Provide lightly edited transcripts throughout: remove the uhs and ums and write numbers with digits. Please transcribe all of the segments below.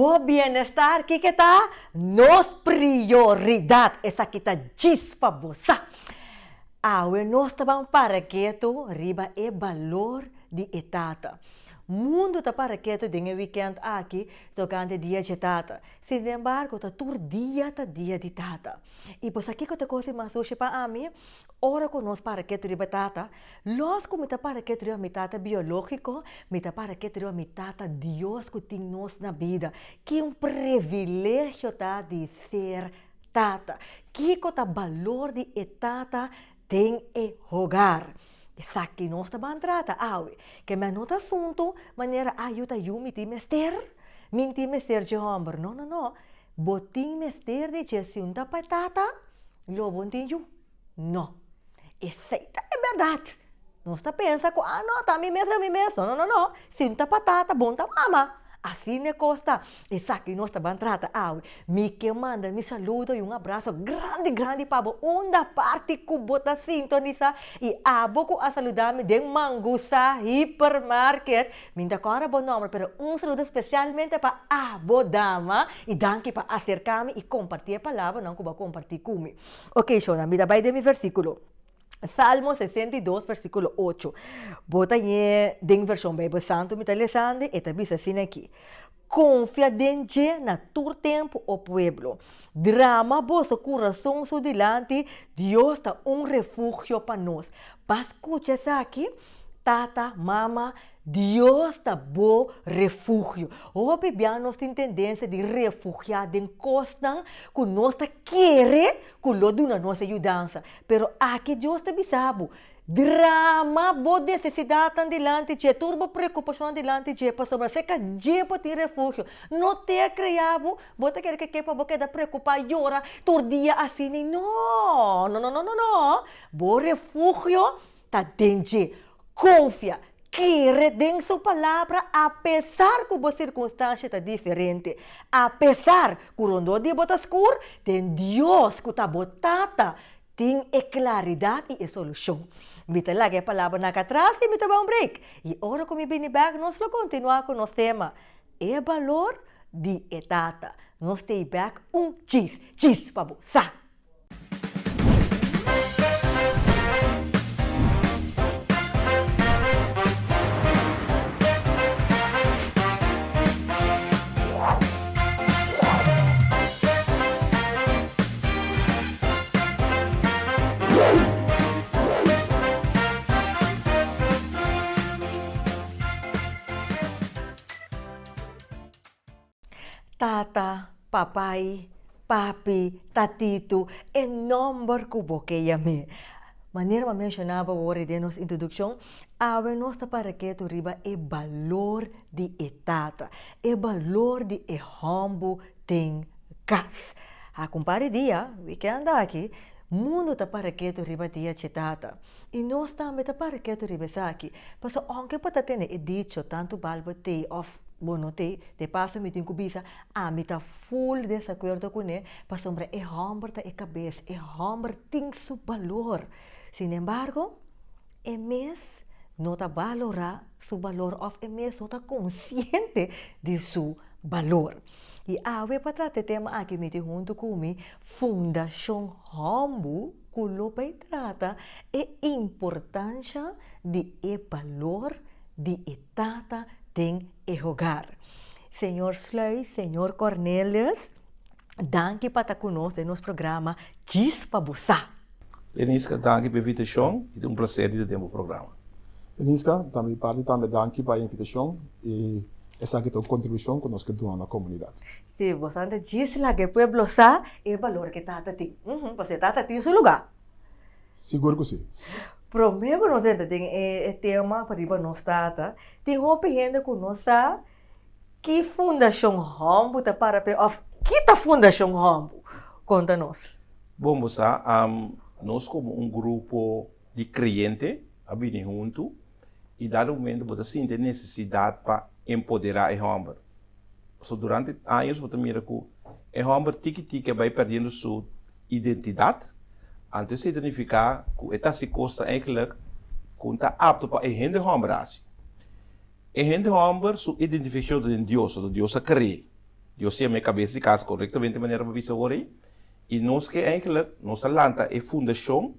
Bo bienestar kiko ta? Nos prioridat! Esaki ta djis pa bo sa! Awe nos ta ban para ketu riba e balor di e tata. Mundu ta para ketu den e wikènt aki tokante dia dje tata. Sinembargo ta tur dia ta dia di tata. I bo sa kiko ta kos di mas dushi pa ami? Ora ku nos para ketu riba tata, los ku mi ta para ketu riba mi tata biológiko, mi ta para ketu riba mi tata Dios ku tin nos na bida. Ki un privilegio ta di ser tata! Kiko ta balor di e tata den e hogar? Esaki nos ta ban trata awe. Ke men no ta asuntu manera a yu ta yu mi tin mester, mi tin mester dje hòmber. No, no, no. Bo tin mester di dje si un ta pa e tata, lo bo tin yu. No. Esei ta e bèrdat. Nos ta pensa ku, ah no, ta mi mes, ta mi mes. No, no, no, no. Si un ta pa tata, bon ta mama. Asina e kos ta. Esaki nos ta ban trata awe. Mi ke manda mi saludo i un abraso grandi, grandi pa bo unda parti ku bo ta sintonisá i abo ku a saludá mi den Mangusa Hipermarket. Mi no ta kòrda bo nòmber, pero un saludo spesialmente pa abo dama i danki pa aserká mi i kompartí e palabranan ku bo a kompartí ku mi. Ok shona, mi ta bai den mi versíkulo. Salmo 62 versíkulo 8. Bo ta ñe den vershon Beibel Santu mi ta lesande, e ta bisa asina aki, Konfia den dje na tur tempu, o pueblo. Drama boso kurason su dilanti, Dios ta un refugio pa nos. Ba skucha esaki, tata, mama, Dios ta bo refugio. Hopi bia nos tin tendensia di refugiá den kosnan ku nos ta kere ku lo duna nos e yudansa. Pero aki Dios ta bisa bo, Drama bo nesesidatnan dilanti dje, tur bo preokupashonnan dilanti dje, pasobra serka dje bo tin refugio. No te a krea bo, bo ta kere ke ke pa bo keda preokupá, yora tur dia asina. No, no, no, no, no, no. Bo refugio ta den dje. Konfia, kere den su palabra apesar ku bo sirkunstansha ta diferente, apesar ku rondó di bo ta skur, den Dios ku ta bo Tata tin e klaridat i e solushon. Mi ta laga e palabranan ak atras i mi ta bai un break. I ora ku mi bini bèk nos lo kontinuá ku nos tema, E balor di e Tata. Nos ta ei bèk un chis, chis pa bo sa! Tata, papai, papi, tatitu, e nòmber ku bo ke yam'é. Manera bo a menshoná bo wor den nos introdukshon, awe nos ta para ketu riba e balor di e tata, e balor di e hòmbu den kas. A ku un par di dia, wikènt aki, mundu ta para ketu riba dia dje tata. I nos tambe ta para ketu riba esaki. Pasobra ounke bo ta tende e dicho tantu bal bo tei òf bo no tei, De paso mi tin ku bisa, ami ta ful desakuerdo kuné, pasobra e hòmber ta e kabes, e hòmber tin su balor. Sinembargo, e mes no ta balorá su balor òf e mes no ta konsiente di su balor. I awe pa trata e tema aki mi tin huntu ku mi Fundashon Hòmbu ku lo bai trata e importansha di e balor di e tata den e hogar. Señor Sluis, Señor Cornelius, danki pa ta ku nos den nos programa Djis pa Bo Sa. Leniska, danki pa e invitashon i ta un plaser di ta den bo programa. Leniska, ta mi parti tambe danki pa e invitashon i esaki ta un kontribushon ku nos ke duna na komunidat. Si, boso ta djis laga e pueblo sa e balor ku e tata tin. Pasobra e tata tin su lugá. Sigur ku si. Promé ku nos entra den e tema pa riba nos tata, tin hopi hende ku no sa ki Fundashon Hòmbu ta para p'e òf ki ta Fundashon Hòmbu. Konta nos. Bon, bo sa, nos komo un grupo di kreyente a bini huntu i dado momento bo ta sinti e nesesidat pa empoderá e hòmber. Pasobra durante años bo ta mira ku e hòmber tiki tiki a bai perdiendo su identidat, anto esei ta nifiká ku e ta hasi kosnan eigentlik ku no ta apto pa e hende hòmber hasi. E hende hòmber su identifikashon ta den Dios, pasobra Dios a kre'é. Dios yama e kabes di kas korektamente manera bo bisa awor ei. I nos ke eigenlijk nos a lanta e fundashon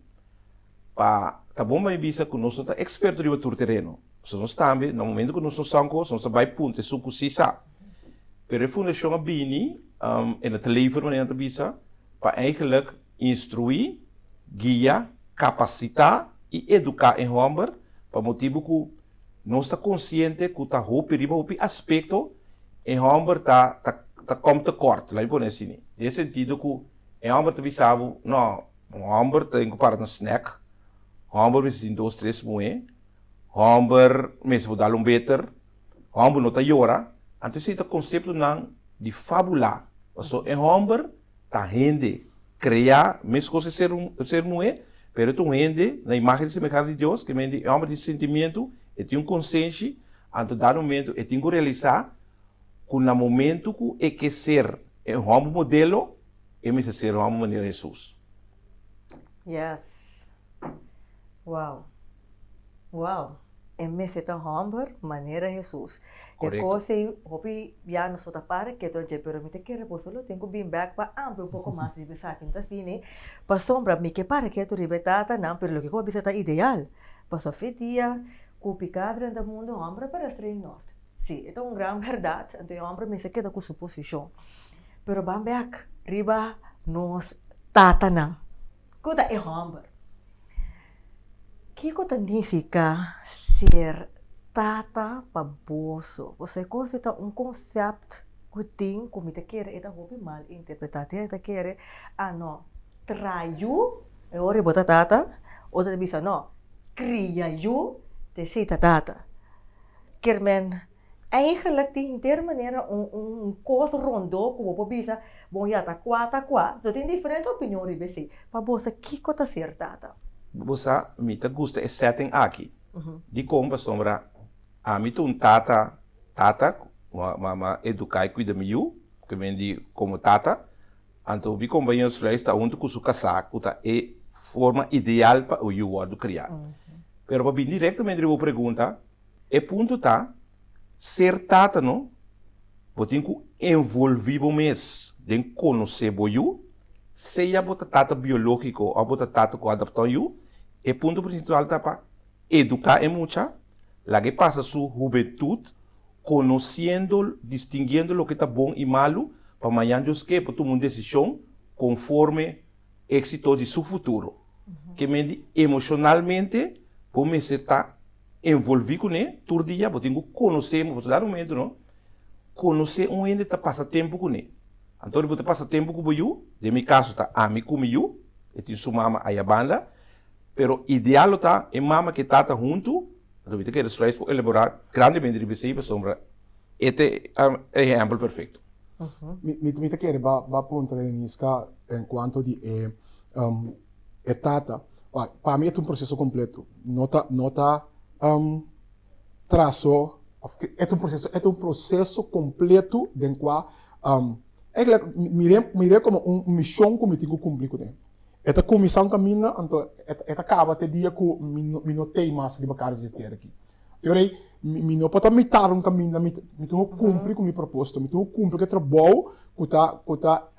pa ta bon pa mi bisa ku nos no ta eksperto riba tur tereno. Pasobra nos tambe na momento ku nos no sa un kos nos ta bai punta esun ku si sa. Pero e fundashon a bini e na ta lever manera nan ta bisa pa eigenlijk instruí, guia, kapasitá i eduká e hòmber pa motibu ku nos ta konsiente ku ta hopi riba hopi aspekto e hòmber ta ta kòm tekòrt, laat mi pone asina, den e sentido ku e hòmber ta bisa bo, no, un hòmber ta tin ku para na snèk, hòmber mester tin dos tres muhé, hòmber mester por dal un beter, hòmber no ta yora, anto esei ta konseptonan di fabulá, pasobra e hòmber ta hende kreá meskos e ser ser muhé, pero e ta un hende na imágen i semehansa di Dios, ke mende e hòmber tin sentimiento, e tin un konsenshi, anto dado momento e tin ku realisá ku na momento ku e ke ser e hòmber modelo, e mester ser un hòmber manera Hesus. Yes. Wow. Wow. E mester ta hòmber manera Hesus. E kos ei hopi bia nos no ta para ketu dje, pero mi ta kere boso lo tin ku bin bèk pa amplia un poko mas riba esaki. Mi ta asina pasobra mi ke para ketu riba e tatanan, pero loke ku bo a bisa ta ideal. Pasobra fe dia ku piká drenta mundu, hòmber a para strei nòrt. Sí, e ta un gran bèrdat, anto e hòmber mester keda ku su posishon. Pero ban bèk riba nos tatanan. Ku ta e hòmber? Kiko ta nifiká ser tata pa boso? Pasobra e kos ei ta un konsèpt ku tin ku mi ta kere e ta hopi mal interpretá. Tin hende ta kere, ah no, traha yu e ora bo ta tata, otro ta bisa no, kria yu ta esei ta tata. Kier men Eigenlijk tin henter manera un un kos rondó ku bo por bisa, bon ya ta kua ta kua. So tin diferente opinion riba esei. Pa bo sa kiko ta ser tata. Bo sa, mi ta gusta e setting aki. Dikon? Pasobra ami ta un tata, tata, ku a eduká i kuida mi yu, ku mi di komo tata. Anto mi kompañero Sluis ta huntu ku su kasá ku ta e forma ideal pa un yu wòrdu kriá. Pero pa bini direktamente riba bo pregunta, E punto ta, ser tata no, bo tin ku envolví bo mes den konosé bo yu, sea bo ta tata biológiko òf bo ta tata ku adoptá un yu, e punto prinsipal ta pa eduká e mucha, laga e pasa su hubentut konosiendo, distinguiendo loke ta bon i malu, pa mañan Dios ke por tuma un desishon konforme éksito di su futuro. Ke mende emoshonalmente bo mester ta envolví kuné tur dia, bo tin ku konosé, bo ta dado momento no, konosé un hende ta pasa tempu kuné. Anto ora bo ta pasa tempu ku bo yu, den mi kaso ta ami ku mi yu, e tin su mama aya banda, pero ideal lo ta e mama ku e tata huntu, anto mi ta kere Sluis por elaborá grandemente riba esei pasobra e ta e ehèmpel perfekto. Mi ta kere ba puntra Reniska enkuanto di e e tata. Pa mi e ta un proseso kompleto. No ta no ta traso òf e ta un proseso e ta un proseso kompleto den kua eigenlijk mir'é mir'é komo un mishon ku mi tin ku kumpli kuné. E ta kuminsá un kaminda anto e ta kaba te dia ku mi no mi no tei mas riba kara di es tera aki. E ora ei mi no por ta mitar un kaminda, mi mi tin ku kumpli ku mi propósito, mi tin ku kumpli ku e trabou ku ta ku ta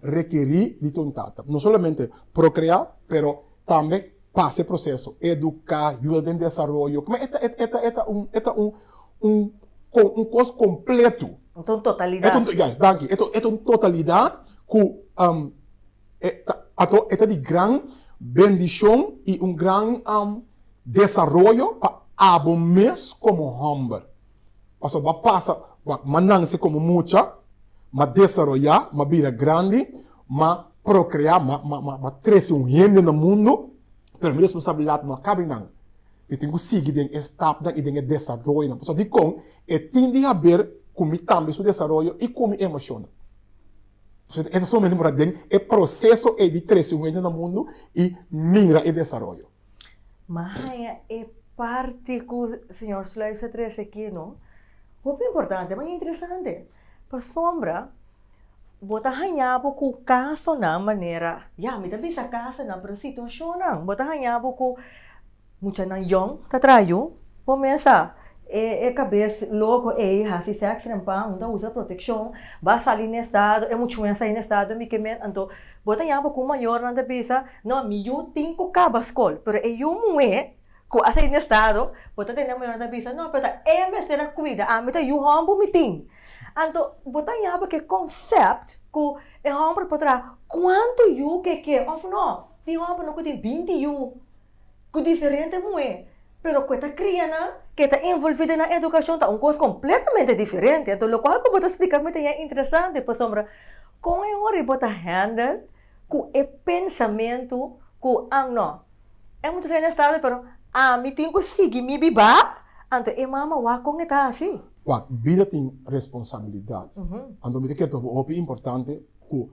rekerí di ta un tata. No solamente prokreá, pero tambe pasa e proseso, eduká, yuda den desaroyo. Kuma e ta e ta e ta un e ta un un un kos kompleto. E ta un totalidat. E ta un, juist, danki. E ta e ta un totalidat ku e ta anto e ta di gran bendishon i un gran Desaroyo pa abo mes komo hòmber. Pasobra bo a pasa, wak, m'a nanse komo mucha, m'a desaroyá, m'a bira grandi, m'a prokreá, m'a, m'a, m'a, m'a trese un hende na mundu, pero mi responsabilidat no a kaba einan. Mi tin ku sigui den e stapnan i den e desaroyonan. Pasobra dikon? E tin di haber ku mi tambe su desaroyo i ku mi emoshonnan. Pasobra e ta sumamente importante den e proseso ei di trese un hende na mundu i mira e desaroyo. Ma haña e parti ku señor Sluis a trese aki no, hopi importante, ma interesante. Pasobra bo ta haña bo ku kasonan manera, ya mi ta bisa kasonan pero situashonnan, bo ta haña bo ku muchanan yòn ta traha yu, bo mesa. E e kabes loko ei hasi sèks trempan, un ta usa protekshon, ba sali na estado, e muchunan sali na estado mi ke men, anto bo ta yama ku mayornan ta bisa, no mi yu tin ku kaba skol, pero e yu muhé ku a sali na estado, bo ta tende mayornan ta bisa, no pero ta e mester a kuida, ami ta yu hòmber mi tin. Anto bo ta yama ku e konsèpt ku e hòmber por traha kuantu yu ku e ke òf no, tin hòmbernan ku tin 20 yu. Ku diferente muhé, pero ku e ta kria nan, ku e ta envolví den nan edukashon ta un kos kompletamente diferente. Anto lokual ku bo ta splika mi ta ya interesante pasobra kon e ora bo ta handle ku e pensamentu ku an no e mucha sa na estado pero ami tin ku sigui mi bibá, anto e mama wak kon e ta hasi. Wak, bida tin responsabilidat. Anto mi ta kere ta hopi importante ku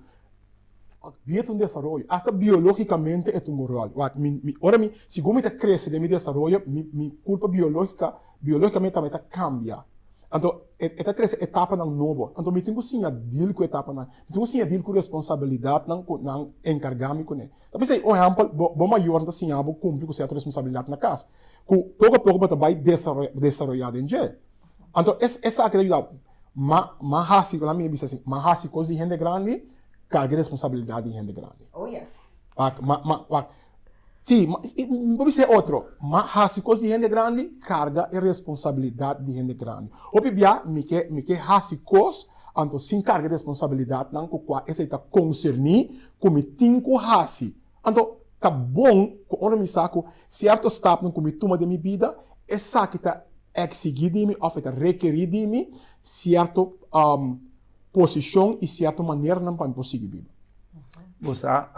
Bia ta un desaroyo, asta biológicamente e ta un ròl. Wak, mi, mi, ora mi, segun mi ta krese den mi desaroyo, mi, mi kurpa biológika, biológikamente tambe ta kambia. Anto, e, e ta trese etapanan nobo. Anto mi tin ku siña deal ku etapanan. Mi tin ku siña deal ku responsabilidatnan ku nan enkargá mi kuné. Ta p'esei, un ehèmpel, bo, bo mayornan ta siña bo kumpli ku sierto responsabilidat na kas, ku poko a poko bo ta bai desaroyá, desaroyá den dje. Anto, es, esaki ta yuda bo. Ma, m'a hasi, ora mi a bisa asin, m'a hasi kos di hende grandi, Carga responsabilidad di hende grandi. Oh yes. Wak, ma, ma, wak. Sí, ma, i, bo bisa e otro. Ma hasi cos di hende grandi, carga e responsabilidad di hende grandi. Hopi bia mi ke, mi ke hasi cos, anto sin carga e responsabilidadnan cu cua esei ta concerní cu mi tin cu hasi. Anto, ta bon cu ora mi sa cu cierto stapnan cu mi tuma den mi bida, esaki ta exigí di mi of e ta rekerí di mi cierto, posishon i sierto maneranan pa mi por sigui biba. Bo sa,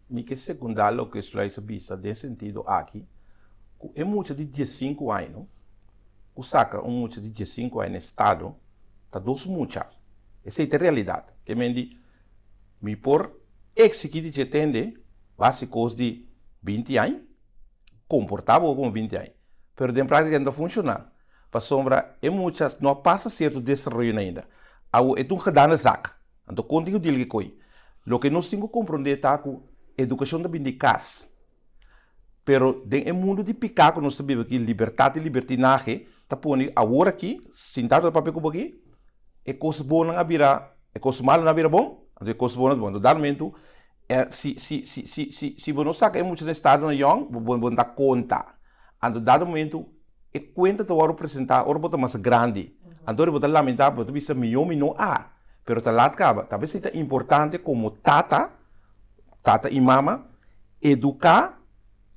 mi ke sekundá loke Sluis a bisa den sentido aki, ku e mucha di diesinku aña ku saka un mucha di diesinku aña na estado ta dos mucha. Esei ta e realidat. Ke men di, mi por eksigí di dje tende base kos di 20 aña, komportá bo komo 20 aña, pero den práktika e no ta funshoná. Pasobra e mucha no a pasa sierto desaroyonan ainda. Awo e ta un gedane zak. Anto kon tin ku dil ki koi? Loke nos tin ku komprondé ta ku edukashon ta bini di kas. Pero den e mundu di piká ku nos ta biba aki, libertat i libertinahe ta pone awor aki, sintá ta papia ku bo aki, e kos bonnan a bira, e kos malunan a bira bon, anto e kos bonnan ta bon. Anto dado momentu si si si si si si bo no saka e mucha den estadonan yòn, bo bo no ta konta. Anto dado momentu E kuenta ta wòrdu presentá ora bo ta mas grandi. Anto ora bo ta lamentá, bo ta bisa mihó mi no a. Pero ta lat kaba. Ta p'esei ta importante komo tata, tata i mama, eduká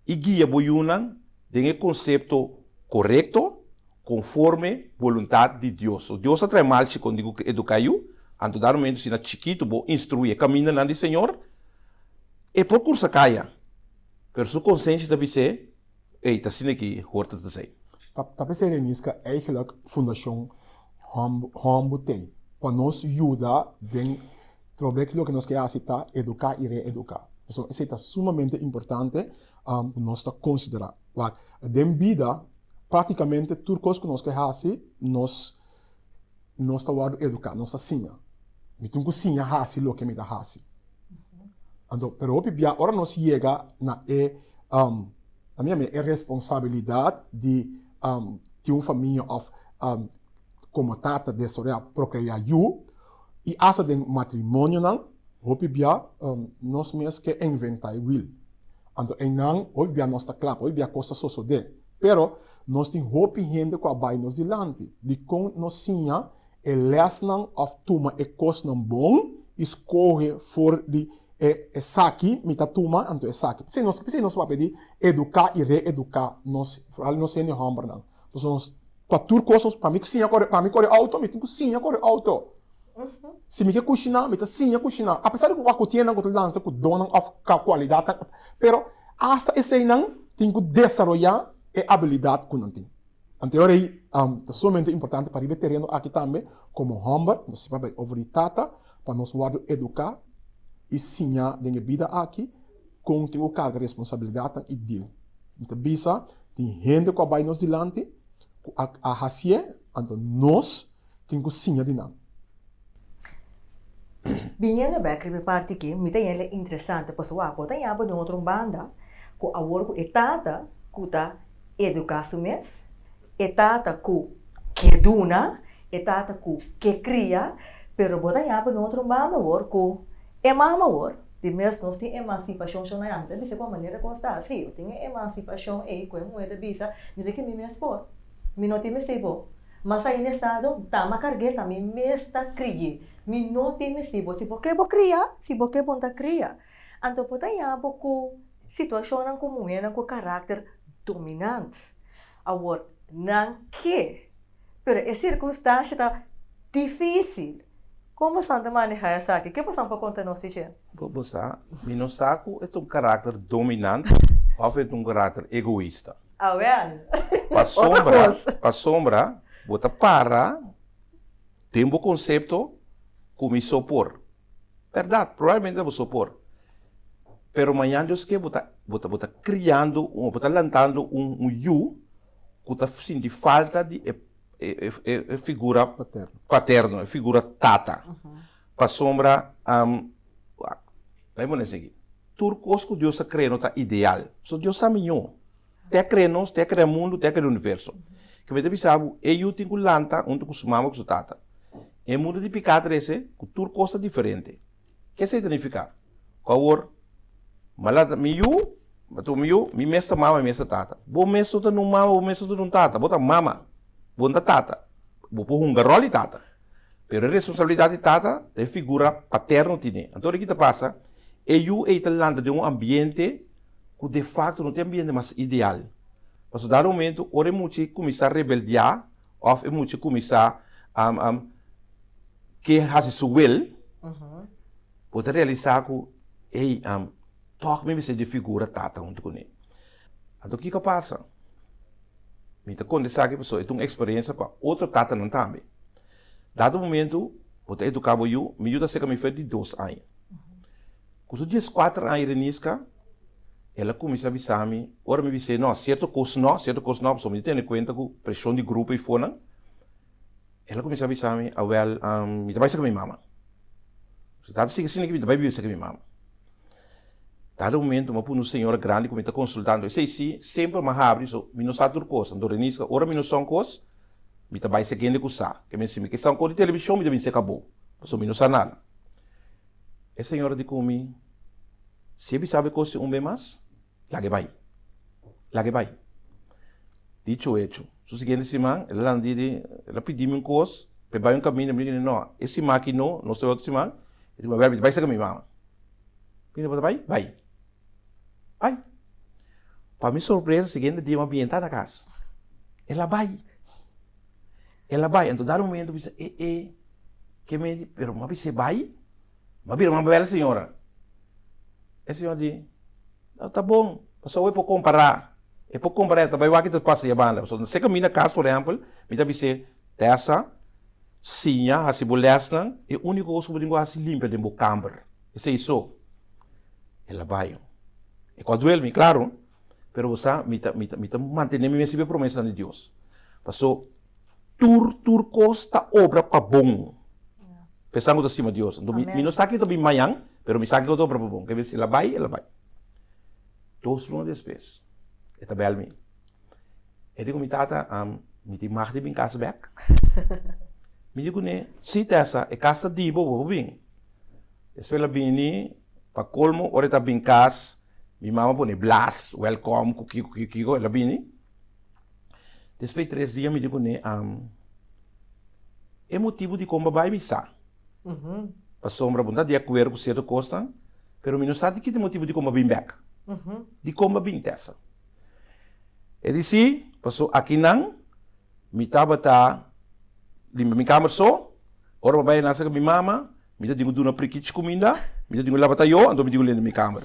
i guia bo yunan den e konsepto korekto konforme boluntat di Dios. So Dios a trae malchi kon di ku eduká yu, anto dado momento si na chikitu bo instruí e kamindanan di Señor, e por kursa kaya, pero su konsenshi ta bis'é, Ey, ta asina ki hoort het te zijn. Ta p'esei Reniska eigenlijk Fundashon Hombu ten, pa nos yuda den trobek loke nos ke hasi ta eduká i reeduká. Pasobra esei ta sumamente importante ku nos ta konsiderá. Wak, den bida práktikamente tur kos ku nos ke hasi nos nos ta wòrdu eduká, nos ta siña. Mi tin ku siña hasi loke mi ta hasi. Anto, pero hopi bia ora nos yega na e, um, na mi e responsabilidad di um, tin un famia of um, como tata desaroya, procrea yu, y hasta den matrimonionan, hopi bia um, nos mes ke inventa e wiel. Anto, einan hopi bia nos ta klap, hopi bia kos ta sosode. Pero, nos tin hopi hende ku a bai nos dilanti. Dikon nos siña e lèsnan òf tuma e kosnan bon i skohe for di e esaki mi ta tuma anto esaki. P'esei nos p'esei nos papia di eduká i reeduká nos foral nos hende hòmbernan. Pasobra nos pa tur kos nos pa mi siña kore pa mi kore outo mi tin ku siña kore outo. Si mi ke kushiná mi ta siña kushiná apesar di ku wak ku tiennan ku ta lansa ku donnan òf kualidatnan pero asta eseinan tin ku desaroyá e abilidat ku nan tin. Anterior ei ta sumamente importante pa riba e tereno aki tambe komo hòmber, nos siña bai over di tata pa nos wòrdu eduká i siña den e bida aki kon tin ku karga responsabilidatnan i deal. Mi ta bisa tin hende ku a bai nos dilanti ku a hasié, anto nos tin ku siña di nan. Biniendo bek riba e parti aki, mi ta yende interesante pasobra bo ta yaba di un otro banda ku awor ku e tata ku ta eduká su mes, e tata ku. ke duna, e tata ku ke kria, pero bo ta yaba na otro banda awor ku e mama awor, di mes nos tin emansipashon shon na mi ta bisa ku manera kon sta si, bo tin e emansipashon ei ku e muher ta bisa mira ke mi mes por, mi no tin mester bo, mas ainda estado ta mi a karg'é ta mi mes ta kri'é, mi no tin mester bo, si bo ke bo kria, si bo ke bo no ta kria, anto bo ta yaba ku situashonnan ku muhernan ku karakter dominant, awor nan ke. Pero e sirkunstansha ta difísil. Kon boso ta manehá esaki? Ke boso por konta nos di dje? Bo sa, mi no sa ku e ta un karakter dominant òf e ta un karakter egoista. Awèl, otro kos. Pasobra bo ta para den bo konsepto ku mi so por. Bèrdat, probablemente ta bo so por. Pero mañan Dios ke bo ta bo ta bo ta kriando un bo ta lantando un yu ku ta sinti falta di e e figura paterno, e figura tata. Pasobra, wak, la'i pone esaki, tur kos ku Dios a krea no ta ideal. Pasobra Dios sa miñó. Te a krea nos, te a krea mundu, te a krea universo. Ke mi ta bisa bo, e yu tin ku lanta huntu ku su mama ku su tata. E mundu di piká trese ku tur kos ta diferente. Ke esei ta nifiká? Ku awor, mi a lanta mi yu, mi a tuma mi yu, mi mes ta mama, mi mes ta tata. Bo mes no ta nun mama, bo mes no ta nun tata. Bo ta mama, bo no ta tata. Bo por hunga ròl di tata, pero e responsabilidat di tata ta e figura paterno tine. Anto ora ki ta pasa, e yu ei ta lanta den un ambiente ku de fakto no ta e ambiente mas ideal. Pasobra dado momento ora e mucha kuminsá rebeldiá òf e mucha kuminsá ke hasi su wil, bo ta realisá ku, ey, tòg mi mester di figura tata huntu kuné. Anto kiko a pasa? Mi ta konta esaki pasobra e ta un eksperensia pa otro tatanan tambe. Dado momentu bo ta eduká bo yu, mi yu ta serka mi for di dos aña. Ku su dieskuater aña Reniska, el a kuminsá bisa mi, ora mi bis'é, no, sierto kos no, sierto kos no, pasobra mi ta tene kuenta ku preshon di grupo ei fonan. El a kuminsá bisa mi, awèl, mi ta bai serka mi mama. Si tata sigui asina aki, mi ta bai biba serka mi mama. Dado momento mi a pone un señora grandi ku mi ta konsultando. Esei sí, semper mi a habri, so mi no sa tur kos. Anto Reniska, ora mi no sa un kos, mi ta bai serka hende ku sa. Ke men si mi ke sa un kos di televishon, mi ta bin serka bo, pasobra mi no sa nada. E señora di ku mi, Si e bisa bo e kos un be mas, laga e bai. Laga e bai. Dicho hecho. Su siguiente siman, el a lanta di, el a pidi mi un kos, pa e bai un kaminda, mi di kuné, no, e siman aki no, nos ta bai otro siman. E di, mi ta bai serka mi mama. Mi di, bo ta bai? Bai. Bai. Pa mi sorpresa, siguiente dia mi a bienta na kas. El a bai. El a bai. Anto dado momento mi bisa, e e, ke mi di, pero mi a bis'é bai? Mi a bira mama bel señora. E señora di, no, ta bon, pasobra e por kompará. E por kompará, e ta bai wak i ta pasa e banda. Pasobra na se kaminda kas, por ehèmpel, mi ta bis'é, Tessa, siña hasi bo lèsnan, e úniko kos ku bo tin ku hasi limpia den bo kamber. Esei so. El a bai. E ku a duel mi, klaro. Pero bo sa, mi ta, mi ta, mi ta mantené mi mes riba e promesanan di Dios. Paso, tur, tur kos ta obra pa bon. P'esan ku ta stima Dios. Anto mi, mi no sa kiko ta bin mañan, pero mi sa kiko ta obra pa bon. Ke bes el a bai, el a bai. Dos luna despues, e ta bèl mi. E di ku mi tata, mi tin mag di bin kas bèk? Mi di kuné, sí Tessa, e kas ta di bo, bo por bin. Despues el a bini, pa kolmo, ora e ta bin kas, Mi mama pone blas, welkom, ku kiko, kiko, kiko, el a bini. Despues di tres dia mi di kuné, e motibu dikon bo a bai mi sa. Pasobra bo no ta di akuerdo ku sierto kosnan, pero mi no sa di ki ta e motibu dikon bo a bin bèk. Dikon bo a bin, Tessa? E di si, pasobra akinan mi tabata limpia mi kamer so, ora bo a bai na serka mi mama, Mi ta tin ku duna prikichi kuminda, mi ta tin ku laba tayó, anto mi tin ku lende mi kamer.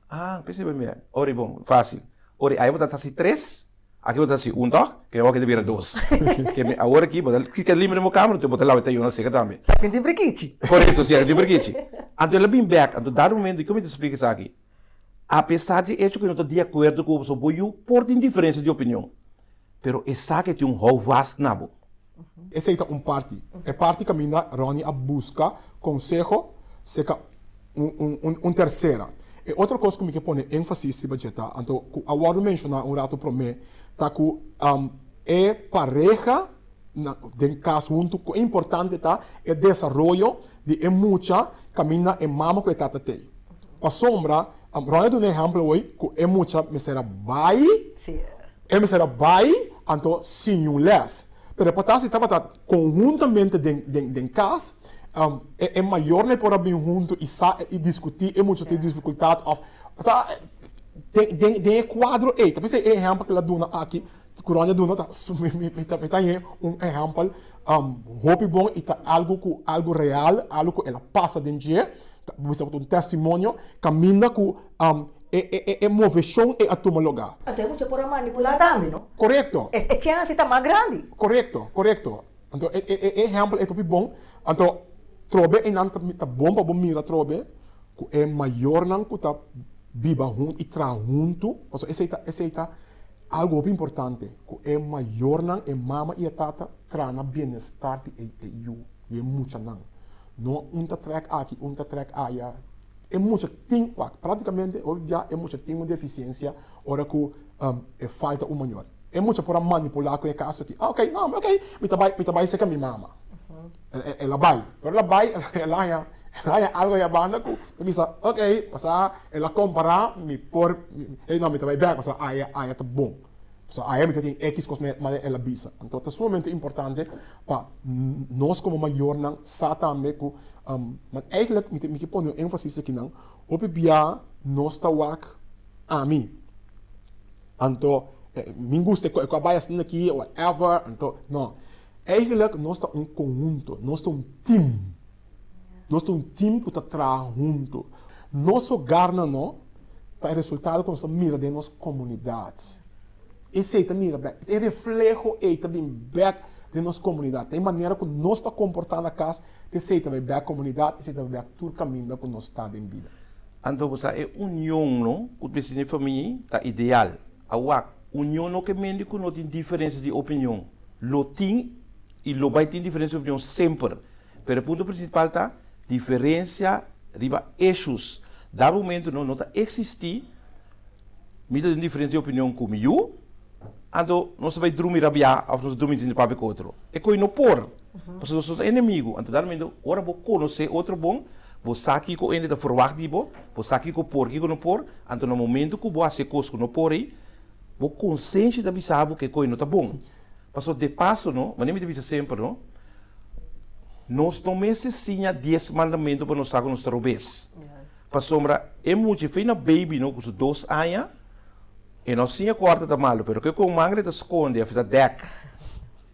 Ah, p'esei bo mira. Ora bon, fásil. Ora ai bo ta hasi tres, aki bo ta hasi un tòg? Ke awor aki ta bira dos. Ke mi awor aki bo ta keda limpia den bo kamer, anto bo ta laba e tayó na seka tambe. Sa ken tin prikichi. Korekto, si, aki tin prikichi. Anto el a bin bèk, anto dado momento, dikon mi ta splika esaki? Apesar di echo ku no ta di akuerdo ku bo, pasobra bo yu por tin diferensia di opinion, pero esaki tin un houvast na bo. Esei ta un parti. E parti kaminda Ronnie a buska konseho serka un tersera. E otro kos ku mi ke pone énfasis riba dje ta, anto ku a wòrdu menshoná un ratu promé, ta ku e pareha. na den kas huntu ku importante ta e desaroyo di e mucha kaminda e mama ku e tata tei. Pasobra Ronnie a duna e ehèmpel awor ku e mucha mester a bai, e mester a bai anto siña un lès. Pero e por ta si tabata konhuntamente den den den kas, e e mayornan por a bin huntu i sa i diskutí e mucha tin difikultat òf sa den den den e kuadro ei. Ta p'esei e ehèmpel ku el a duna aki ku Ronnie a duna ta mi mi mi ta mi ta hañ'é un ehèmpel hopi bon i ta algu ku algu real, algu ku el a pasa den dje, ta bisa ku ta un testimonio kaminda ku e e e moveshon ei a tuma lugá. Anto e mucha por a manipulá tambe, no? Korekto. E e chèns ta mas grandi. Korekto, korekto. Anto e e e ehèmpel ei ta hopi bon. Anto trobe einan ta ta bon pa bo mira trobe ku e mayornan ku ta biba huntu i traha huntu, pasobra esei ta esei ta algu hopi importante, ku e mayornan, e mama i e tata traha na bienestar di e e yu, di e muchanan. No un ta trèk aki, un ta trèk aya. E mucha tin, wak, práktikamente hopi bia e mucha tin un defisiensia ora ku e falta un mayor. E mucha por a manipulá ku e kaso aki. Ah, ok, no, ok, mi ta bai, mi ta bai serka mi mama. El a bai. Pero el a bai, el a haña, el a haña algu ahí abanda ku ta bisa, ok, pasá el a kompará mi por, ey no, mi ta bai bèk, pasá aya, aya ta bon. Pasá aya mi ta tin ekis kos manera el a bisa. Anto ta sumamente importante pa nos komo mayornan sa tambe ku, ma eigentlik mi ta, mi ke pone un énfasis akinan, hopi bia nos ta wak ami. Anto mi gusta e ku a bai asina aki whatever, anto no. Eigenlijk nos ta un konhunto, nos ta un team. Nos ta un team ku ta traha hunto. Nos hogarnan no ta e resultado ku nos ta mira den nos komunidat. Esei ta mira bek, e refleho ei ta bin bek den nos komunidat. Ta e manera ku nos ta komportá na kas, esei ta bai bek komunidat, esei ta bai bek tur kaminda ku nos ta den bida. Anto bo sa e union no ku ta mester den famia ta ideal. Awak, union no ke mende ku no tin diferensia di opinion. Lo tin i lo bai tin diferensia di opinion semper. Pero e punto prinsipal ta diferensia riba issues. Da momento no no ta eksistí mi ta tin diferensia di opinion ku mi yu, anto nos ta bai drumi rabiá òf nos ta drumi sin papia ku otro. E koi no por. Pasobra nos no ta enemigu. Anto da momento ora bo konosé otro bon, bo sa kiko hende ta ferwagt di bo, bo sa kiko por, kiko no por, anto na momento ku bo hasi e kos ku no por ei, bo konsenshi ta bisa bo ku e koi no ta bon. Pasobra de paso no, manera mi ta bisa semper no, nos no mester siña dies mandamentu pa nos sa ku nos ta robes. Pasobra e mucha e fei na baby no ku su dos aña, e no siña ku ora ta malu, pero ke kon mangre ta skonde òf e ta dèk.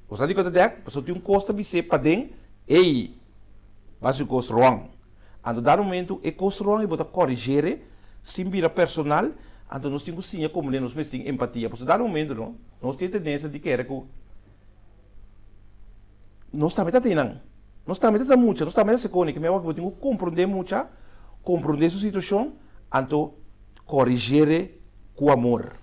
Bo sa dikon ta dèk? Pasobra tin un kos ta bis'é paden, Ey, bo hasi un kos ròn. Anto dado momentu e kos ròn i bo ta koriger'e sin bira personal, anto nos tin ku siña komo den nos mes tin empatia. Pasobra dado momentu no, nos tin e tendensia di kere ku nos tambe ta tin nan, nos tambe ta ta mucha, nos tambe ta sekoni, ke mi awor bo tin ku komprondé mucha, komprondé su situashon, anto koriger'e ku amor.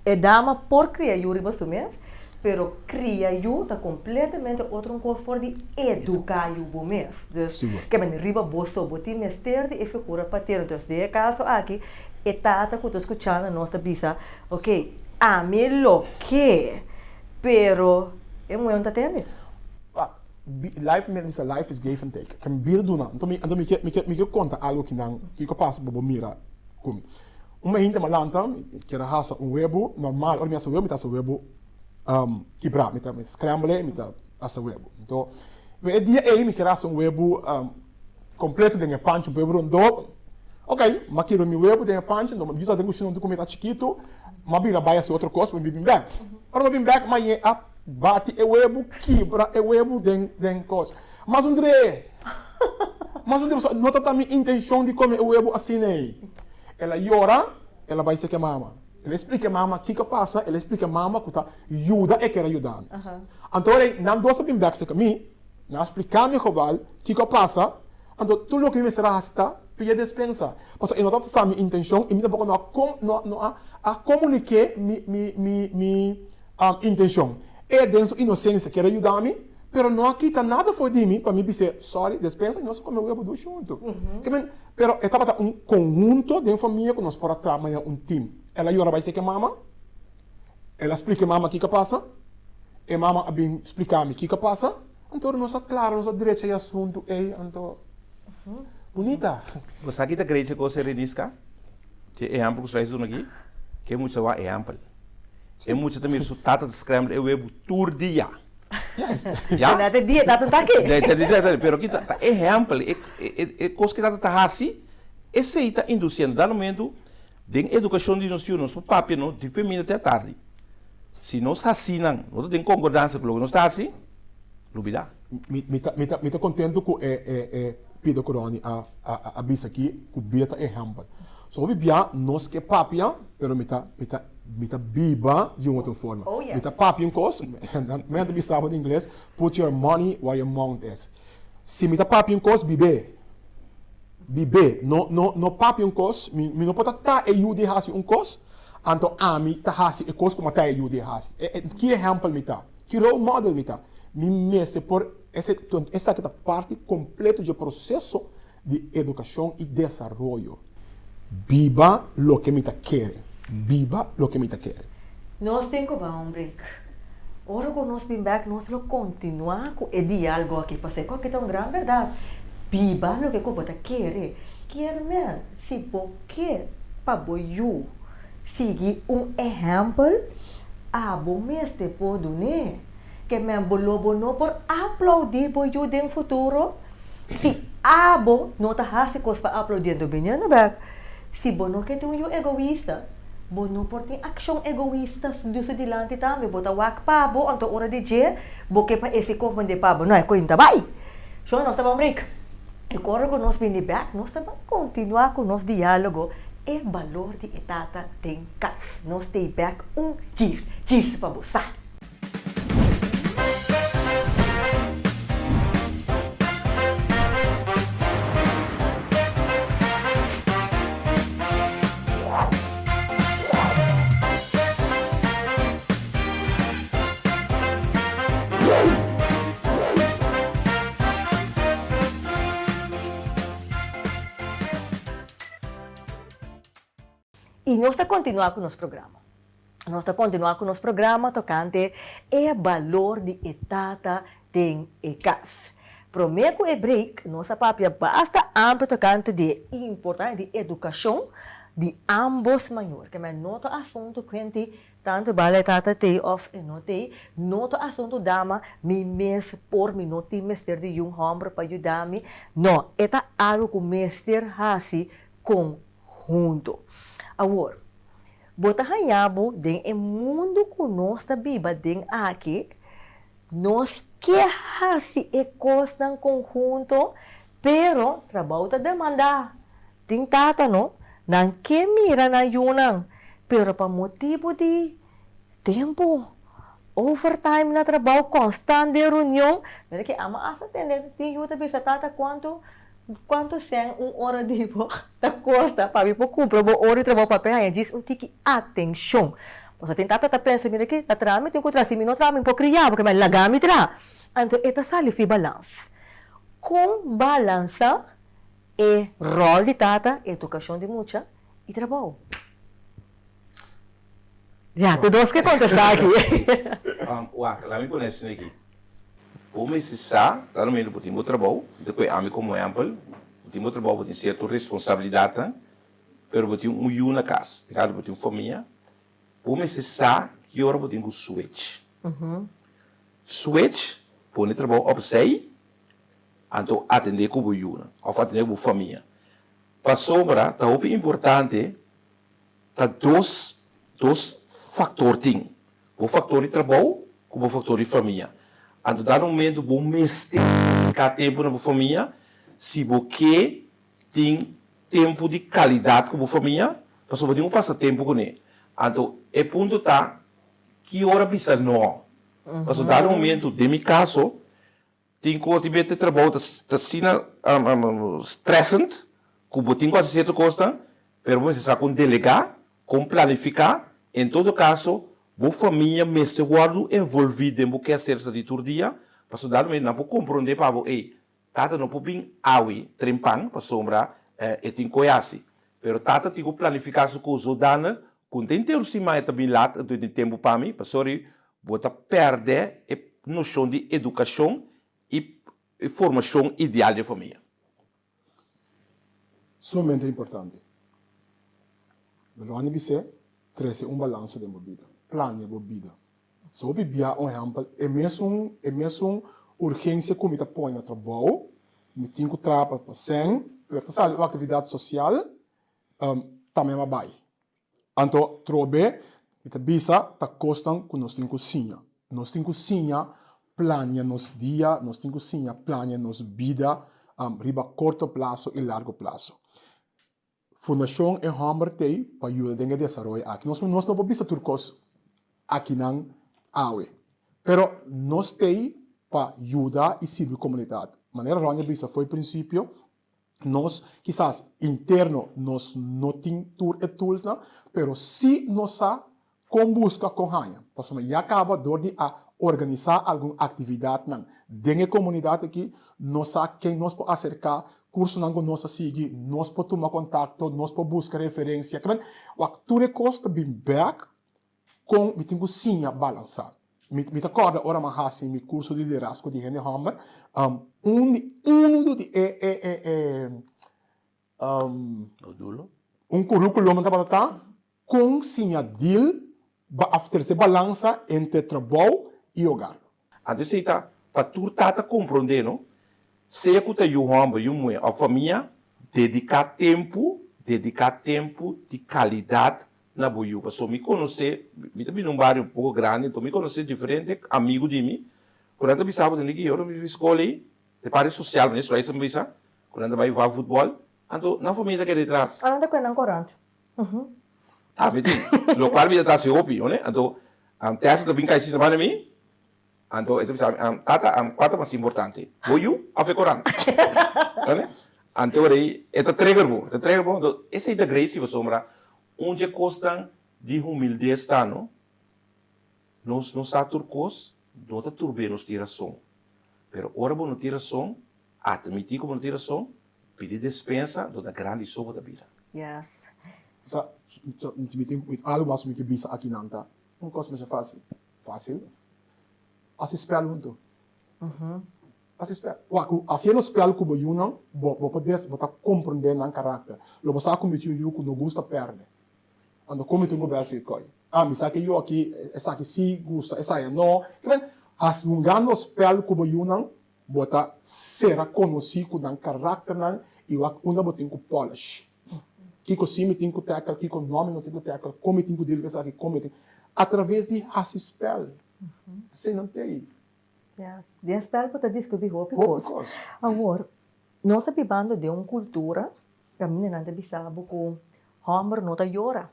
E dama por kria yu riba su mes, pero kria yu ta kompletamente otro un kos for di eduká yu bo mes. Dus, ke men riba bo so, bo tin mester di e figura paterno. Dus den e kaso aki, e tata ku ta skuchando nos ta bisa, ok, ami lo ke, pero e muhé no ta tende. Life, mi bisa life is give and take. Ke mi bira duna. Anto mi, anto mi ke, mi ke, mi ke konta algu kinan, kiko pasa pa bo mira ku mi. Un hende ma lanta, mi kier a hasa un webu normal, ora mi hasa webu mi ta hasa webu kibrá, mi ta scramble, mi ta hasa webu. Anto e dia ei mi kier hasa un webu kompleto den e panchi, un webu rondó. Ok, mi a kibra mi webu den e panchi, anto mi yu ta den kushina huntu ku mi ta chikitu, mi a bira bai hasi otro kos, mi bin bèk. Ora mi a bin bèk mi a yega a bati e webu, kibra e webu den kos. Mas un dre! Mas un dre, pasobra no ta ta mi intenshon di kome e webu asina ei. El a yora, el a bai seka e mama. El a splika e mama kiko a pasa, el a splika e mama ku ta yuda e ker a yuda mi. Anto ora ei nan dos a bin bèk seka mi, nan a splika mi geval kiko a pasa, anto tur loke mi mester a hasi ta pidi e despensa. Pasobra e no tabata sa mi intenshon i mi tampoko no a no no a a komuniké mi mi mi mi intenshon. E den su inosensia ker a yuda mi, pero no a kita nada for di mi pa mi bis'é sòri, despensa i nos a kome webu dushi huntu. Ke men. Pero e tabata un konhunto den famia ku nos por a traha manera un tim. El a yora bai seki e mama, el a splika e mama kiko a pasa. E mama a bin spliká mi kiko a pasa, anto nos a klara, nos a drecha e asuntu ei, anto bunita. Bo sa ki ta grecha kos e Reniska? Dje ehèmpel ku Srais duna aki, ke mucha wak ehèmpel. E mucha ta mira su tata ta scramble e webu tur dia. Ya? Na te dia tata ta aki. Pero ki ta ehèmpel, e kos ku tata ta hasi, esei ta indusiendo. Dado momento den edukashon di nos yu nos por papia no di feminda te atardi. Si nos hasi nan no ta den konkordansia ku loke nos ta hasi, lubidá. Mi ta mi ta mi ta kontentu ku e e e Pida ku Ronnie a a a bisa aki ku bia ta ehèmpel. So hopi bia nos ke papia pero mi ta mi ta mi ta biba di un otro forma. Oh yes. Mi ta papia un kos, men ta bisa bo den ingles, put your money where your mouth is. Si mi ta papia un kos, bib'é. Bib'é. No no no papia un kos, mi mi no por ta ta e yu di hasi un kos, anto ami ta hasi e kos ku mi a ta e yu di hasi. E e ki ehèmpel mi ta? Ki role model mi ta? Mi mester por ese esaki ta parti kompleto dje proseso di edukashon i desaroyo. Biba loke mi ta kere. Biba loke mi ta kere. Nos tin ku bai un break. Ora ku nos bin bek nos lo kontinuá ku e dialgo aki pasobra ku aki ta un gran bèrdat. Biba loke ku bo ta kere. Kier men si bo ke pa bo yu sigui un ehèmpel, abo mester por dun'é. Ke men bo lo bo no por aplaudí bo yu den futuro si abo no ta hasi kos pa aplaudí. Anto biniendo bek, si bo no ke tin un yu egoista, bo no por tin akshon egoista su dilanti tambe. Bo ta wak pa bo, anto ora di dje bo ke pa e si konfundí pa bo. No, e koin ta bai. Shon, nos ta ban break. I ora ku nos bini bek, nos ta ban kontinuá ku nos diálogo E balor di e tata den kas. Nos t'ei bek un djis djis pa bo sa. I nos ta kontinuá ku nos programa. Nos ta kontinuá ku nos programa tokante e balor di e tata den e kas. Promé ku e break nos a papia basta amplio tokante di e importancia di edukashon di ambos mayor. Kemey no ta asuntu kuenti Tantu bal e tata t'ei òf e no t'ei, no ta asuntu dama, mi mes por, mi no tin mester di yun hòmber pa yuda mi. No, e ta algu ku mester hasi konhunto. Awor, bo ta haña bo den e mundu ku nos ta biba den aki, nos ke hasi e kosnan konhunto, pero trabou ta demandá. Tin tata no, nan ke mira nan yunan, pero pa motibu di tempu, overtime na trabou, konstant den reunion, mira ke ama asta tende tin yu ta bisa tata kuantu kuantu sèn un ora di bo ta kosta pa mi por kumpra bo ora di trabou pa pe haña djis un tiki atenshon. Pasobra tin tata ta pensa mira ke ta traha mi tin ku traha si mi no traha mi por kria bo ke mi a laga mi traha. Anto e ta sali fi balans. Kon balansa E ròl di tata, edukashon di mucha i trabou. Ya, tur dos ke kontestá aki. Wak, laat mi pone asina aki. Bo mester sa, ta no mester bo tin bo trabou, mi ta kohe ami komo ehèmpel, bo tin bo trabou, bo tin sierto responsabilidatnan, pero bo tin un yu na kas, e kaso bo tin un famia, bo mester sa ki ora bo tin ku switch. Switch, pone trabou opzij, Anto atendé ku bo yunan òf atendé ku bo famia. Pasobra ta hopi importante ta dos dos faktor tin, bo faktor di trabou ku bo faktor di famia. Anto dado momento bo mester dediká tempu na bo famia si bo ke tin tempu di kalidat ku bo famia, pasobra bo tin ku pasa tempu kuné. Anto e punto ta ki ora bisa no. Pasobra dado momento den mi kaso Tin ku oti bete trabou ta asina stressend ku bo tin ku hasi sierto kosnan, pero bo mester sa kon delegá, kon planifiká. En todo kaso, bo famia mester wòrdu envolví den bo keasersa di tur dia, pasobra dado momento nan por komprondé pa bo, ey, tata no por bin awe trempan pasobra e tin koe hasi. Pero tata tin ku planifiká su kos zodanig ku henter siman e ta bin lat, anto e tin tempu pa mi, pasobra. Bo ta pèrdè e noshon di edukashon i e formashon ideal di e famia. Sumamente importante. Lo bis'é, trese un balansa den bo bida. Plania bo bida. So hopi bia un ehèmpel, e mesun e mesun urgensia ku mi ta pone na trabou, mi tin ku traha pa sèn, pero ta sali un aktividat sosial, tambe mi a bai. Anto trobe mi ta bisa ta kosnan ku nos tin ku siña. Nos tin ku siña plania nos dia, nos tin ku siña plania nos bida riba korto plaso i largo plaso. Fundashon E Hòmber t'ei pa yuda den e desaroyo aki. Nos nos no por bisa tur kos akinan awe, pero nos t'ei pa yuda i sirbi komunidat. Manera Ronnie a bisa fo'i prinsipio, Nos kisas interno nos no tin tur e toolsnan, pero si nos sa kon buska, kon haña. Pasobra ya kaba dor di a organisá algun aktividatnan den e komunidat aki, nos sa ken nos por aserká, kursonan ku nos a sigui, nos por tuma kontakto, nos por buska referensia. Wak, tur e kos ta bin bèk Kon mi tin ku siña balansá? Mi mi ta kòrda ora mi a hasi mi kurso di liderazgo di hende hòmber, un di unu di e e e e un kuríkulum tabata ta kon siña dil ba òf trese balansa entre trabou i hogar. Anto esei ta pa tur tata komprondé, no? Sea ku ta yu hòmber, yu muhé òf famia, dediká tempu, dediká tempu di kalidat na bo yu. Pasobra mi konosé, mi ta bini un bario un poko grandi, anto mi konosé diferente amigu di mi ku nan ta bisa bo, Tende ki ora mi bin skol ei, e parti sosial, manera Suaiza a bisa, ku nan ta bai wak futbòl, anto nan famia ta keda detras. Nan ta kue nan korant. Tambe tin. Lokual mi ta ta hasi hopi, no? Anto Tessa ta bin kai sinta banda mi, anto e ta bisa mi, Tata, kua ta mas importante, bo yu òf e korant? Tende? Anto ora ei e ta trigger bo, e ta trigger bo, anto esei ta great si pasobra un di e kosnan di humildes ta, no? Nos no sa tur kos, no ta tur be nos tin rason. Pero ora bo no tin rason, Atmití ku bo no tin rason, pidi despensa, anto ta grandi so bo ta bira. Yes. Sa, sa, mi tin algu mas mi ke bisa akinan ta un kos masha fásil. Fásil? Hasi spèl huntu. Hasi spèl. Wak, ku hasiendo spèl ku bo yunan, bo, bo por des, bo ta komprendé nan karakter. Lo bo sa ku mi tin un yu ku no gusta pèrdè. Anto kon mi tin ku bèl si koi? Ah, mi sa ke yu aki, esaki sí gusta, esaya no. Hasi hungando spèl ku bo yunan, Bo ta sera konosí ku nan karakternan i wak unda bo tin ku polish. Kiko sí mi tin ku tackle, kiko no mi no tin ku tackle, kon mi tin ku deal ku esaki, kon mi tin. Atraves di hasi spèl. Esei nan t'ei. Yes. Den spèl bo ta diskubí hopi kos. Hopi kos. Awor, nos ta bibando den un kultura kaminda nan ta bisa bo ku hòmber no ta yora.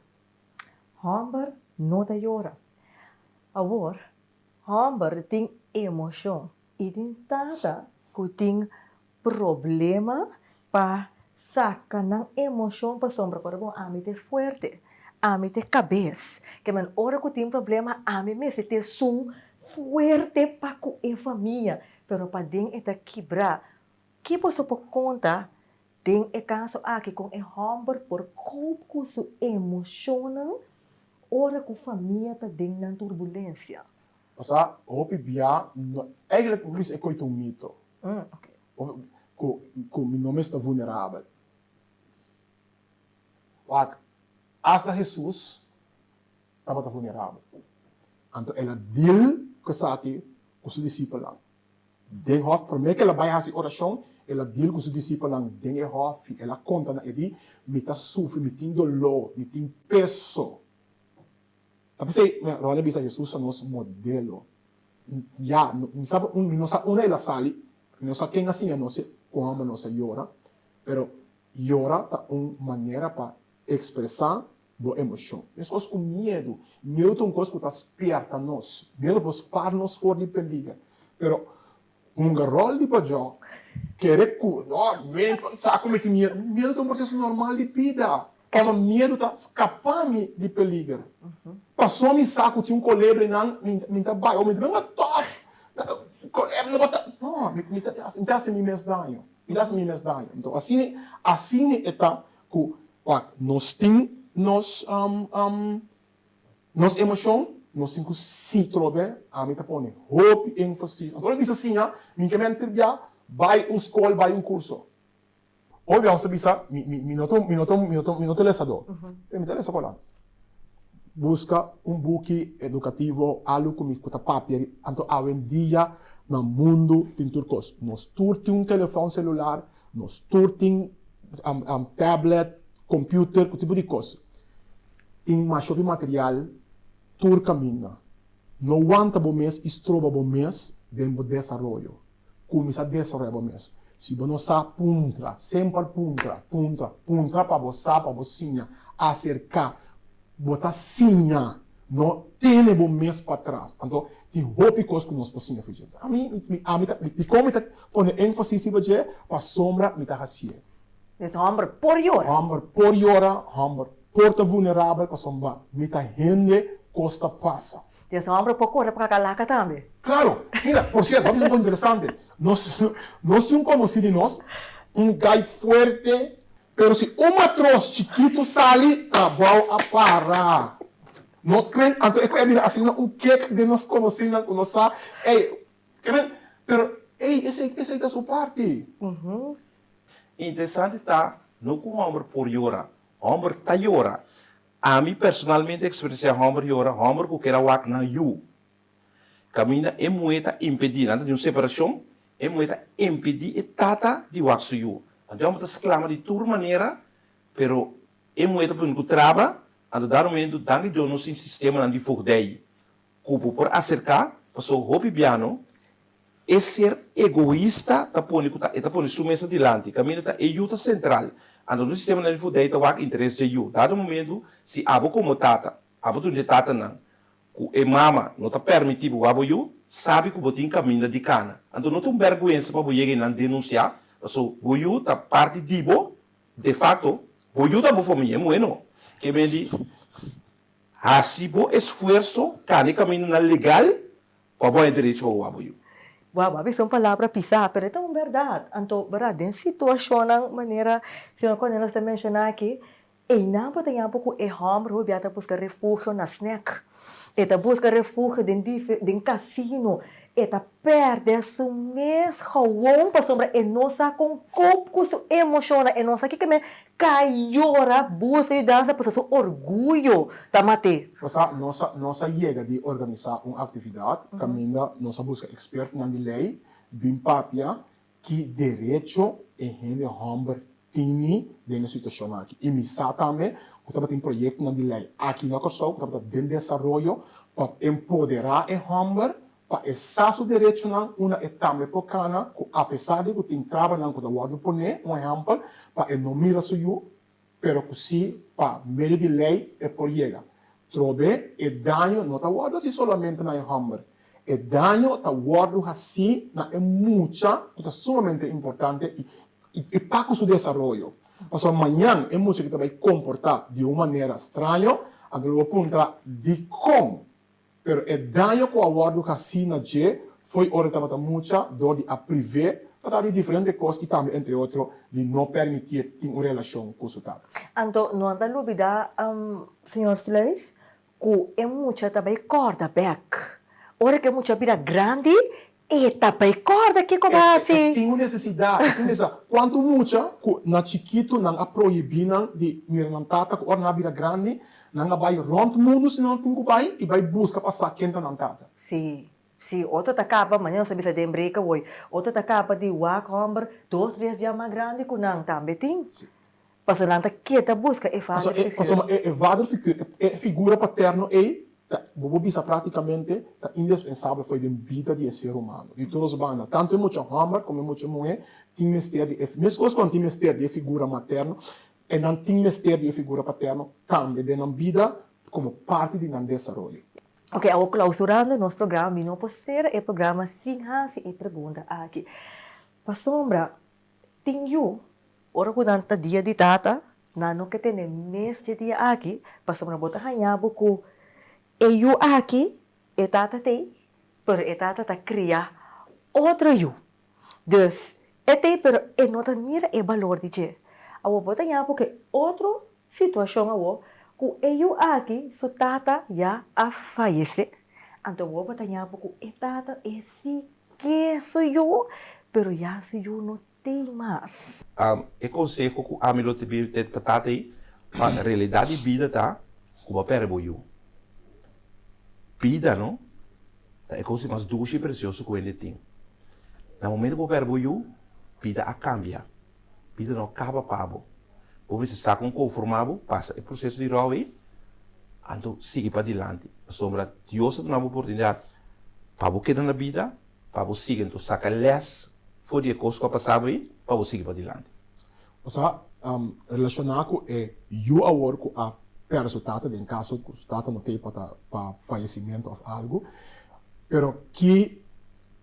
Hòmber no ta yora. Awor, hòmber tin emoshon. I tin tata ku tin problema pa saka nan emoshon pasobra ora bo ami ta e fuerte, ami ta e kabes. Ke men ora ku tin problema ami mester ta esun fuerte pa ku e famia, pero paden e ta kibra. Ki boso por konta den e kaso aki kon e hòmber por koop ku su emoshonnan ora ku famia ta den nan turbulensia? Pasá hopi bia no, eigenlijk mi bisa e koe ta un mito. Ku ku mi no mes ta vulnerabel. Wak, asta Hesus tabata vulnerabel. Anto el a deal ku esaki ku su disipelnan. Den hòf, promé ku el a bai hasi orashon, el a deal ku su disipelnan den e hòf i el a konta nan, e di, Mi ta sufri, mi tin doló, mi tin peso. Ta p'esei, Ronnie a bisa Hesus ta nos modelo. Ya, mi sa mi no sa unda el a sali, mi no sa ken a siña nos kon hòmber nos a yora, pero yora ta un manera pa ekspresá bo emoshon. Meskos ku miedu, miedu ta un kos ku ta spièrta nos, miedu por spar nos for di peliger, pero Hunga ròl di pajò, kere ku no, mi sa ku mi tin miedu. Miedu ta un proseso normal di bida. Pasobra miedu ta skapá mi di peliger. Pasobra mi sa ku tin un kolebra einan, mi ta bai, o mi ta bin tòf, kolebra no por ta, no, mi ta mi ta hasi mi mes daño, mi ta hasi mi mes daño. Anto asina, asina e ta ku wak nos tin nos nos emoshon. Nos tin ku si trobe, ami ta pone hopi énfasis. Anto ora mi bisa siña, mi ke menter bia bai un skol, bai un kurso. Hopi bia nos ta bisa, mi mi mi no ta mi no ta mi no ta mi no ta lesadó, pero mi ta lesa kolant. Buska un buki edukativo, algu ku mi ku ta papia ri. Anto awendia na mundu tin tur kos. Nos tur tin un telefòn selular, nos tur tin tablet, computer, ku tipo di kos. Tin masha hopi material tur kaminda. No wanta bo mes i stroba bo mes den bo desaroyo. Kuminsá desaroyá bo mes. Si bo no sa, puntra. Semper puntra, puntra, puntra pa bo sa, pa bo siña. Aserká. Bo ta siña. No tene bo mes patras. Anto, tin hopi kos ku nos por siña for dje. Ami, mi, ami ta, dikon mi ta pone énfasis riba dje? Pasobra mi ta hasié. Des hòmber por yora. Hòmber por yora, hòmber por ta vulnerabel pasobra mi ta hende, kos ta pasa. Des hòmber por kore pa kakalaka tambe. Klaro! Mira, por sierto, bo a bisa un kos interesante. Nos, nos tin un konosí di nos, un gai fuerte, pero si un matros chikitu sali, trabou a para. No kren, anto e ku a bira asina un kek den nos konosínan ku nos sa, ey, kren, pero ey, esei, esei ta su parti. Interesante ta no ku hòmber por yora, hòmber ta yora. Ami personalmente a eksperensiá hòmber yora, hòmber ku ker a wak nan yu. Kaminda e muhé ta impedí, nan ta di un separashon, e muhé ta impedí e tata di wak su yu. Anto e hòmber ta sklama di tur manera, pero e muhé ta pone ku traba, anto dado momento danki Dios nos tin sistemanan di voogdij ku bo por aserká, pasobra hopi biano E ser egoista ta pone ku ta e ta pone su mes adilanti, kaminda ta e yu ta sentral. Anto nos sistema na Rifudei ta wak interes dje yu. Dado momentu, si abo komo tata, abo ta un dje tatanan ku e mama no ta permití bo wak bo yu, sabi ku bo tin kaminda di kana. Anto no ta un bèrgwensa pa bo yega einan denunsiá, paso bo yu ta parti di bo, de fakto, bo yu ta bo famia, e muhé no. Ke men di, hasi bo esfuerso kana e kamindanan legal Pa bo e derecho pa bo wak bo yu. Wou, bo a bisa un palabra pisá, pero e ta un bèrdat. Anto, bèrdat, den situashonnan manera señor Cornelis ta menshoná aki, einan bo ta yampa ku e hòmber hopi bia ta buska refugio na snèk, e ta buska refugio den den kasino, e ta pèrdè su mes gewon pasobra e no sa kon kop ku su emoshonnan, e no sa kiko men Kai yora, buska yudansa pasobra su orguyo ta mat'é. Pasá nos a nos a yega di organisá un aktividat kaminda nos a buska ekspertonan di lei bin papia ki derecho e hende hòmber tini den e situashon aki. I mi sa tambe ku tabatin proyektonan di lei aki na Kòrsou ku tabata den desaroyo pa empoderá e hòmber Pa e sa su derechonan unda e tambe por kana ku apesar di ku tin trabanan ku ta wòrdu poné, un ehèmpel, pa e no mira su yu, pero ku si pa medio di lei e por yega. Trobe e daño no ta wòrdu hasi solamente na e hòmber, e daño ta wòrdu hasí na e mucha ku ta sumamente importante i i pa ku su desaroyo. Pasobra mañan e mucha ki ta bai komportá di un manera straño, anto lo bo puntra dikon. Pero e daño ku a wòrdu hasí na dje fo'i ora e tabata mucha dor di a priv'é pa ta di diferente kos i tambe entre otro di no permitié tin un relashon ku su tata. Anto no ta lubidá, señor Sluis, ku e mucha ta bai kòrda bèk. Ora ku e mucha bira grandi, e ta bai kòrda kiko bo a hasi. E tin un nesesidat, e tin nesesidat. Kuantu mucha ku na chikitu nan a prohibí nan di mira nan tata ku ora nan a bira grandi, nan a bai rònt mundu si nan tin ku bai i bai buska pa sa ken ta nan tata. Sí, sí, otro ta kaba, manera nos a bisa den breka woi, otro ta kaba di wak hòmber dos, tres bia mas grandi ku nan tambe tin. Pasobra nan ta keda buska e vader figura. Pasobra e vader figura, e figura paterno ei, ta, bo por bisa práktikamente, ta indispensabel fo'i den bida di e ser humano. Di tur nos banda, tantu e mucha hòmber komo e mucha muhé tin mester di e, meskos ku nan tin mester di e figura materno, e nan tin mester di e figura paterno tambe den nan bida komo parti di nan desaroyo. Ok, awor klausurando nos programa, mi no por sera e programa sin hasi e pregunta aki. Pasobra tin yu Ora ku nan ta dia di tata, nan no ke tene mes dje dia aki, pasobra bo ta haña bo ku e yu aki, e tata t'ei, pero e tata ta kria otro yu. Dus, e t'ei pero e no ta mira e balor di dje. Awor bo ta haña bo ku e otro situashon awor. Ku e yu aki su tata ya a fayesé. Anto bo bo ta ña bo ku e tata e si ke su yu, pero ya su yu no tei mas. E konseho ku ami lo ta bini pa tata ei, pa realidat di bida ta ku bo a pèrdè bo yu. Bida no ta e kos di mas dushi i presioso ku hende tin. Na momento ku bo pèrdè bo yu, bida a kambia. Bida no kaba pa bo. Bo mester sa kon konformá bo, pasa e proseso di rou ei, anto sigui padilanti. Pasobra Dios a duna bo oportunidat pa bo keda na bida, pa bo sigui. Anto saka lès for di e kos ku a pasa bo ei, pa bo sigui padilanti. Osea, relashoná ku e yu awor ku a pèrdè su tata, den kaso ku su tata no t'ei pa ta pa fayesimentu òf algu, pero ki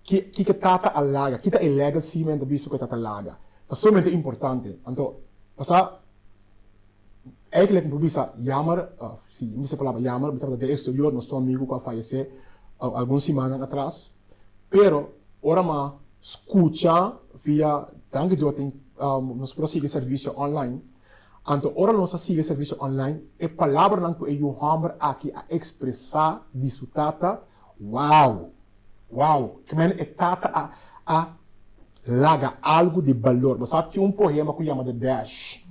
Ki ki ke tata a laga? Ki ta e legacy men ta bisa ku e tata laga? Ta sumamente importante. Anto, pasá eigenlijk mi por bisa jammer, si mi bisa e palabra jammer, mi tabata den exterior, nos tin un amigu ku a fayesé algun simannan atras. Pero ora m'a skucha via, danki Dios tin nos por a sigui servisio online. Anto ora nos a sigui e servisio online, e palabranan ku e yu hòmber aki a ekspresá di su tata, wow! Wow! Ke manera e tata a a laga algu di balor. Bo sa tin un poema ku yama The Dash.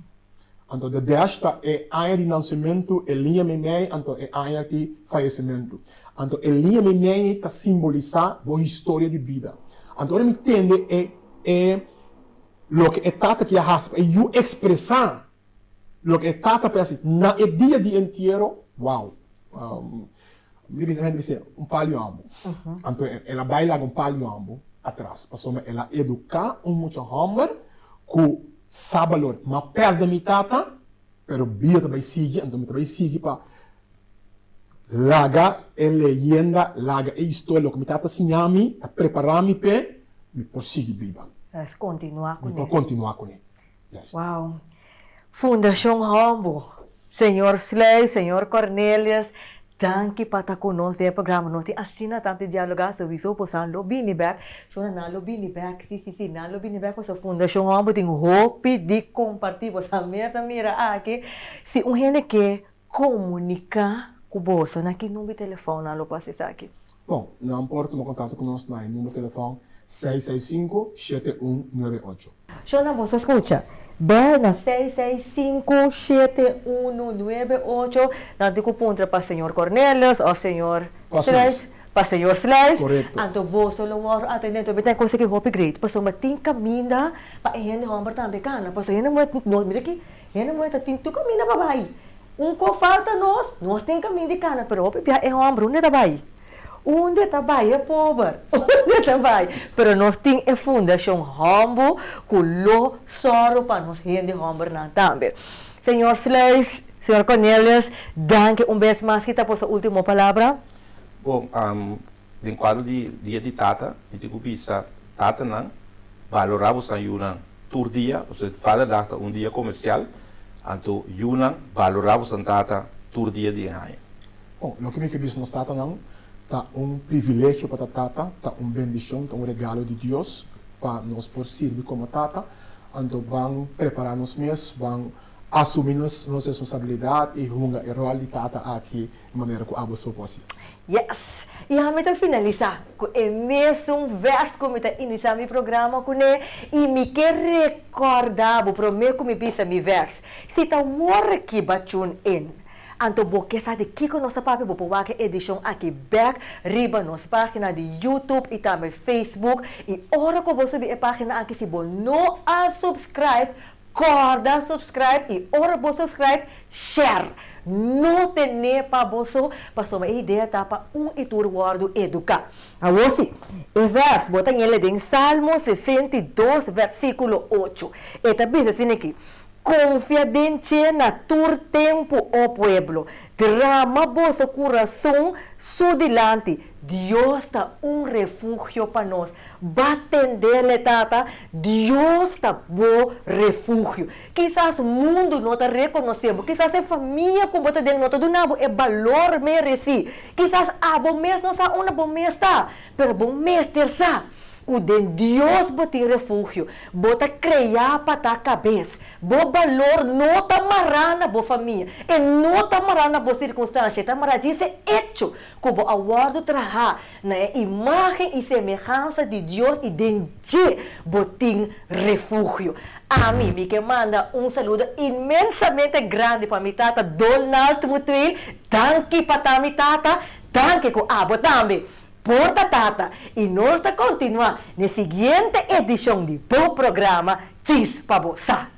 Anto The Dash ta e aña di nansementu, e liña meimei, anto e aña di fayesimentu. Anto e liña meimei ta simbolisá bo historia di bida. Anto ora mi tende e e loke e tata ki a hasi pa e yu ekspresá loke e tata por hasi na e dia di entiero, wow! Mi ta bisa un pal yòmbu. Anto el a bai laga un pal yòmbu atras, pasobra el a eduká un mucha hòmber ku sa balor. M'a pèrdè mi tata, pero bida ta bai sigui, anto mi ta bai sigui pa laga e leyenda, laga e historia, loke mi tata siña mi, a prepará mi p'e, mi por sigui biba. Kontinuá kuné. Mi por kontinuá kuné. Juist. Wow. Fundashon Hombo, Señor Sluis, Señor Cornelius, danki pa ta ku nos den e programa. Nos tin asina tantu di dialogá, souiso boso lo bini bèk. Shona, nan lo bini bèk, si, si, si, nan lo bini bèk pasobra Fundashon Hombo tin hopi di kompartí. Boso mes a mira aki. Si un hende ke komuniká ku boso, na ki number di telefòn nan lo por hasi esaki? Bon, nan por tuma kontakto ku nos na e number telefòn 665 7198. Shona, boso a skucha? Bel na 665 7198, nan tin ku puntra pa señor Cornelius òf señor Sluis, pa señor Sluis, anto boso lo wòrdu atendé. Anto mi ta konsegui hopi great, pasobra tin kaminda pa e hende hòmber tambe kana, pasobra hende muhé no, mira aki, hende muhé ta tin tur kaminda pa bai. Un ko falta nos, nos tin kaminda di kana, pero hopi bia e hòmber unda e ta bai? Unda e ta bai e pober? Unda e ta bai? Pero nos tin e fundashon Hòmbu ku lo sòru pa nos hende hòmbernan tambe. Señor Sluis, señor Cornelius, danki un bes mas. Ki ta boso último palabra? Bon, den kuadro di Dia di Tata, mi tin ku bisa tatanan, balorá boso yunan tur dia, pasobra Vaderdag ta un dia komersial, anto yunan balorá boso tata tur dia di e haña. Bon, loke mi ke bisa nos tatanan, ta un privilegio pa ta tata, ta un bendishon, ta un regalo di Dios pa nos por sirbi komo tata. Anto ban prepará nos mes, ban asumí nos nos responsabilidat i hunga e ròl di tata aki di manera ku abo so por hasi. Yes! I ami ta finalisá ku e mesun vèrs ku mi ta inisá mi programa kuné i mi ke rekòrdá bo promé ku mi bisa mi vèrs. Si ta wòrdu kiba tune in, Anto bo ke sa di kiko nos ta papia bo por wak e edishon aki bek riba nos pagina di YouTube i tambe Facebook i ora ku bo subi e pagina aki si bo no a subscribe kòrda subscribe i ora bo subscribe share no tene pa bo so pasobra e idea ta pa un i tur wòrdu eduká. Awor si e vèrs bo ta ñele den Salmo 62 vèrsikulo 8 e ta bisa asina aki. Konfia den dje na tur tempu, o pueblo. Drama boso kurason su dilanti. Dios ta un refugio pa nos. Ba tendele, Tata, Dios ta bo refugio. Kisas mundu no ta rekonosé bo, kisas e famia ku bo ta den no ta duna bo e balor meresí, kisas abo mes no sa unda bo mes ta, pero bo mester sa ku den Dios bo tin refugio. Bo ta kreá pa ta kabes. Bo balor no ta mará na bo famia, e no ta mará na bo sirkunstansia, e ta mará djis e echo ku bo a wòrdu trahá na e imágen i semehansa di Dios i den dje bo tin refugio. Ami, mi ke manda un saludo inmensamente grandi pa mi tata Donald Mutueel. Danki pa ta mi tata, danki ku abo tambe por ta tata i nos ta kontinuá n'e siguiente edishon di bo programa Djis pa Bo Sa.